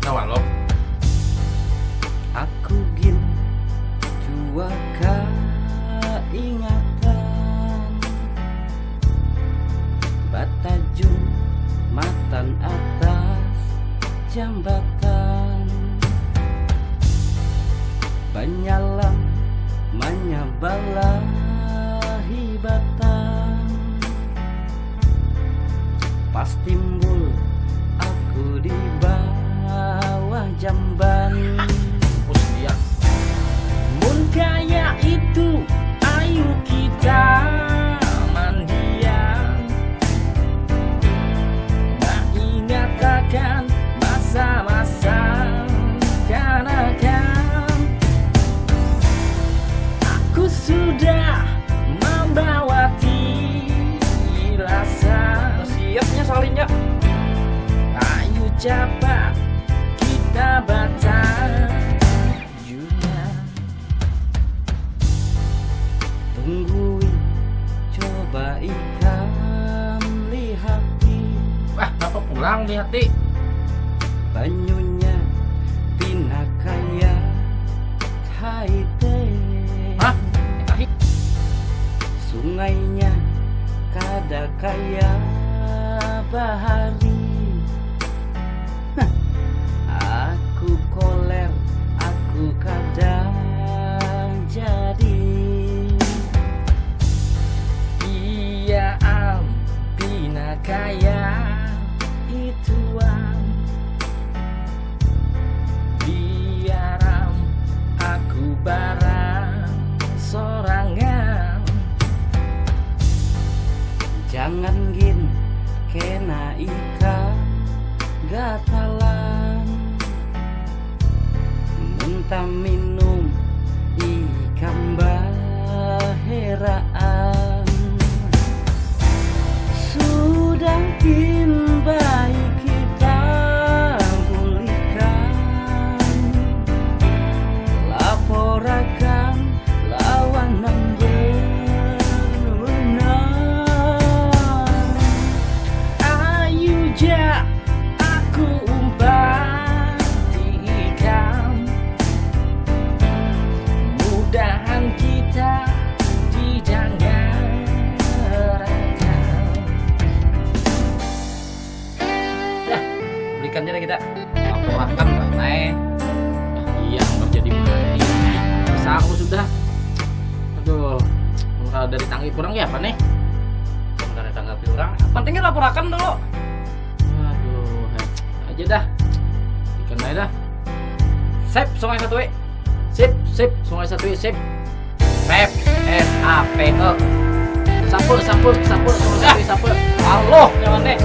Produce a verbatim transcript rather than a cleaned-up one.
Walau aku gin jua kaingatan batajung matan atas jambatan banyalam manyabalahi batang pas timbul aku di bawah jamban. Mampus dia. Mun kaya itu, ayu kita mandian. Maingatakan masa-masa kanakan. Aku sudah mambawa tilasan. Siapnya salinnya. Ayu capat kita batajuna. Tunggui coba ikam lihati. Wah, kenapa pulang di hati? Banyunya pina kaya Haite. Hah? Tahi. Sungainya kada kaya bahari. Nah, aku koler, aku kada jadi. Iya am, pina kaya itu am. Biaram aku barang sorangan. Jangan gin kena ikam gatalan. Mun taminum ikam baheraan. Sudah gin baik kita bulikan. Laporakan lawan nang benar. Ayu ja aku umpati ikam. Mudahan kita didangar. Dah, belikan aja kita. Laporakan lah, Nay. Nah, iya, nggak jadi mati. Bisa aku sudah. Aduh, kalau dari tanggi kurang ya apa nih? Kalau dari tanggapi orang, pentingnya laporakan dulu. Aduh, aja dah. Ikan aja dah. Sip, sungai satu sip, sip, sungai satu sip. Sip, S A P E. Sape, sape, sape, sungai satu sape. Allah, nyaman deh.